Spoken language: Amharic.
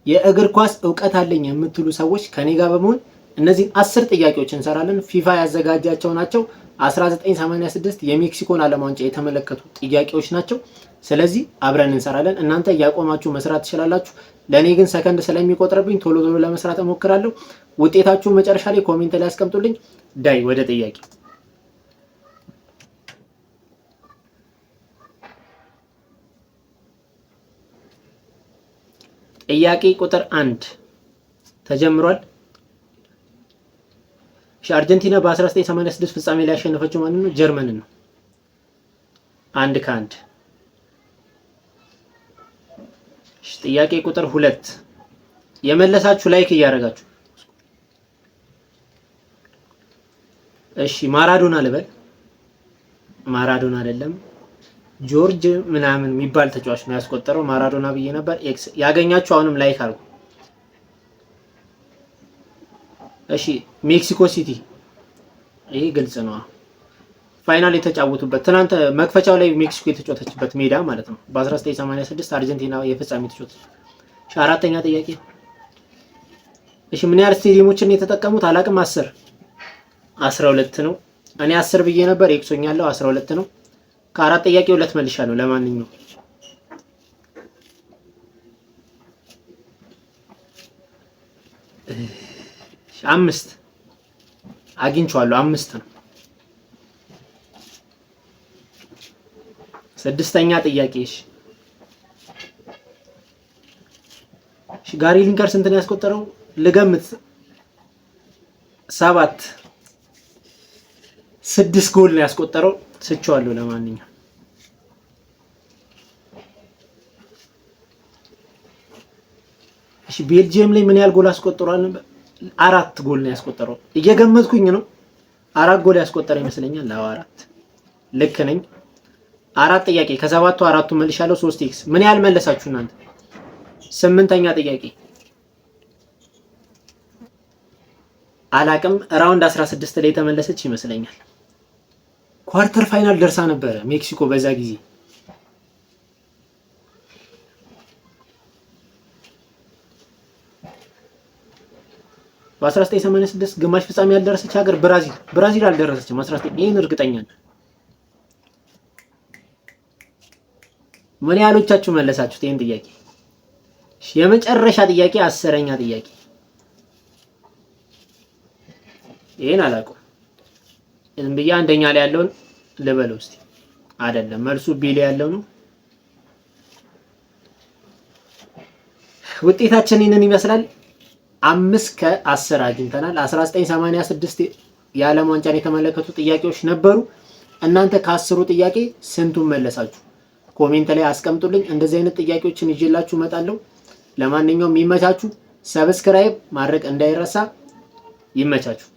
የእግር ኳስ እውቀት አለኝ የምትሉ ሰዎች ከኔ ጋር በመሆን እነዚህን 10 ጥያቄዎች እንሰራለን። ፊፋ ያዘጋጃቸው ናቸው። 1986 የሜክሲኮን ዓለም ዋንጫ የተመለከቱ ጥያቄዎች ናቸው። ስለዚህ አብረን እንሰራለን። እናንተ እያቆማችሁ መስራት ትችላላችሁ። ለእኔ ግን ሰከንድ ስለሚቆጥርብኝ ቶሎ ቶሎ ለመስራት እሞክራለሁ። ውጤታችሁን መጨረሻ ላይ comment ላይ አስቀምጡልኝ። ዳይ ወደ ጥያቄ። ጥያቄ ቁጥር 1 ተጀምሯል። እሺ፣ አርጀንቲና በ1986 ፍጻሜ ላይ ያሸነፈችው ማንን ነው? ጀርመንን ነው። 1 ከ1። እሺ፣ ጥያቄ ቁጥር 2 የመለሳችሁ like እያደረጋችሁ። እሺ፣ ማራዶና ልበል? ማራዶና አይደለም፣ ጆርጅ ምናምን የሚባል ተጫዋች ነው ያስቆጠረው። ማራዶና ብዬ ነበር። X ያገኛችሁ አሁንም like አድርጉ። እሺ፣ ሜክሲኮ ሲቲ፣ ይሄ ግልጽ ነው። Final የተጫወቱበት፣ ትናንት መክፈቻው ላይ ሜክሲኮ የተጫወተችበት ሜዳ ማለት ነው። በ1986 አርጀንቲና የፍጻሜ የተጫወተች። እሺ፣ አራተኛ ጥያቄ። እሺ፣ ምን ያህል ስቴዲየሞችን የተጠቀሙት አላቅም። 10፣ 12 ነው። እኔ 10 ብዬ ነበር። ኤክሶኛለሁ። 12 ነው። ከአራት ጥያቄ ሁለት መልሻለሁ። ለማንኛውም አምስት አግኝቼዋለሁ። አምስት ነው። ስድስተኛ ጥያቄ። እሺ፣ ጋሪ ሊንከር ስንት ነው ያስቆጠረው? ልገምት፣ ሰባት፣ ስድስት ጎል ነው ያስቆጠረው። ስቼዋለሁ። ለማንኛውም እሺ፣ ቤልጂየም ላይ ምን ያህል ጎል አስቆጥሯል? አራት ጎል ነው ያስቆጠረው። እየገመትኩኝ ነው። አራት ጎል ያስቆጠረ ይመስለኛል። አዎ፣ አራት፣ ልክ ነኝ። አራት ጥያቄ ከሰባቱ አራቱ መልሻለሁ። ሶስት X። ምን ያህል መለሳችሁ እናንተ? ስምንተኛ ጥያቄ አላቅም። Round 16 ላይ የተመለሰች ይመስለኛል። Quarter final ደርሳ ነበረ ሜክሲኮ በዛ ጊዜ። በ1986 ግማሽ ፍጻሜ ያልደረሰች ሀገር ብራዚል። ብራዚል አልደረሰችም። 19 ይህን እርግጠኛ ነኝ። ምን ያህሎቻችሁ መለሳችሁት ይህን ጥያቄ? የመጨረሻ ጥያቄ፣ 10ኛ ጥያቄ። ይህን አላውቅም። ዝም ብዬ አንደኛ ላይ ያለውን ልበለው እስቲ። አይደለም፣ መልሱ B ላይ ያለው ነው። ውጤታችን ይህንን ይመስላል። 5 ከ10 አግኝተናል። 1986 የዓለም ዋንጫን የተመለከቱ ጥያቄዎች ነበሩ። እናንተ ከ10ሩ ጥያቄ ስንቱን መለሳችሁ? Comment ላይ አስቀምጡልኝ። እንደዚህ አይነት ጥያቄዎችን ይዤላችሁ እመጣለሁ። ለማንኛውም ይመቻችሁ። Subscribe ማድረግ እንዳይረሳ። ይመቻችሁ።